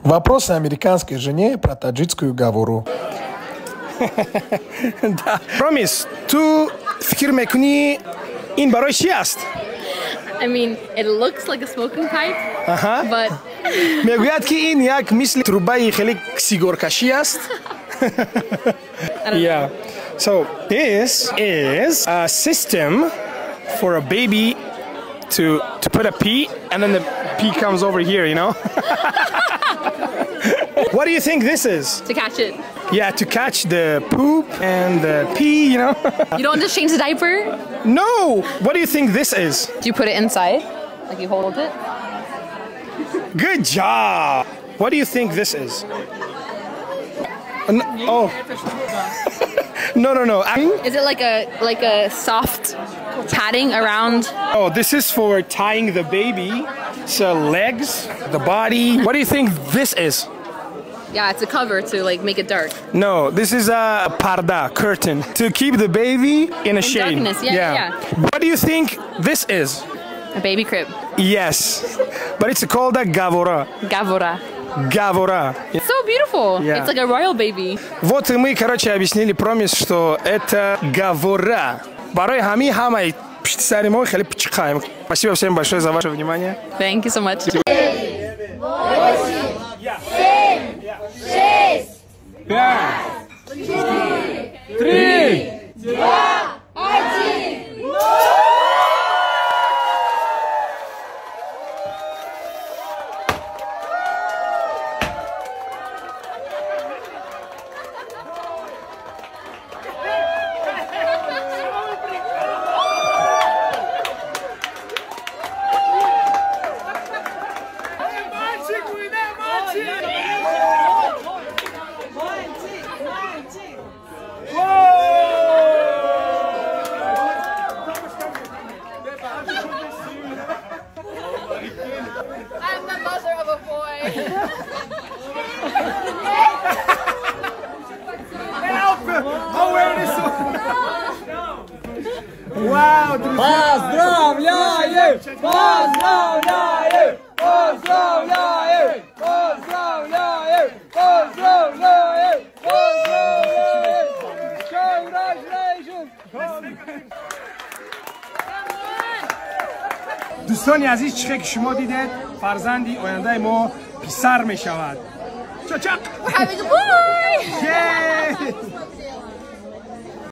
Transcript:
Вопросы американской жене про таджикскую гавору. Да. Промис, ту фикр мекунӣ, ин барои чӣ аст? I mean, it looks like a smoking pipe, but Мегӯяд, ки ин як мисли трубаи хеле сигоркашӣ аст. Yeah. So this is a system for a baby to put a pee, and then the pee comes over here. What do you think this is? To catch it. Yeah, to catch the poop and the pee. You don't just change the diaper? No! What do you think this is? Do you put it inside? Like you hold it? Good job! What do you think this is? No, oh. No. Is it like a soft padding around? Oh, this is for tying the baby. So legs, the body. What do you think this is? Yeah, it's a cover to, like, make it dark. No, this is a парда, curtain, to keep the baby in a shade. Darkness, yeah. What do you think this is? A baby crib. Yes, but it's called a гавора. Гавора. Гавора. So beautiful. Yeah. It's like a royal baby. Вот и мы, короче, объяснили Промис, что это гавора. Барои ҳами ҳамаи пишти сари мо хеле пичиқаем. Спасибо всем большое за ваше внимание. Thank you so much. Шесть, Пять, четыре, три, два, один. Мальчик! I'm the mother of a boy. Help! I'll wear this one. Wow, друзья! Поздравляем! Поздравляем! Поздравляем! Поздравляем! Поздравляем! Поздравляем! Congratulations! Дӯстони азиз, чихе ки шумо дидед, фарзанди ояндаи мо писар мешавад. Чочақ. We're having a boy! Yay!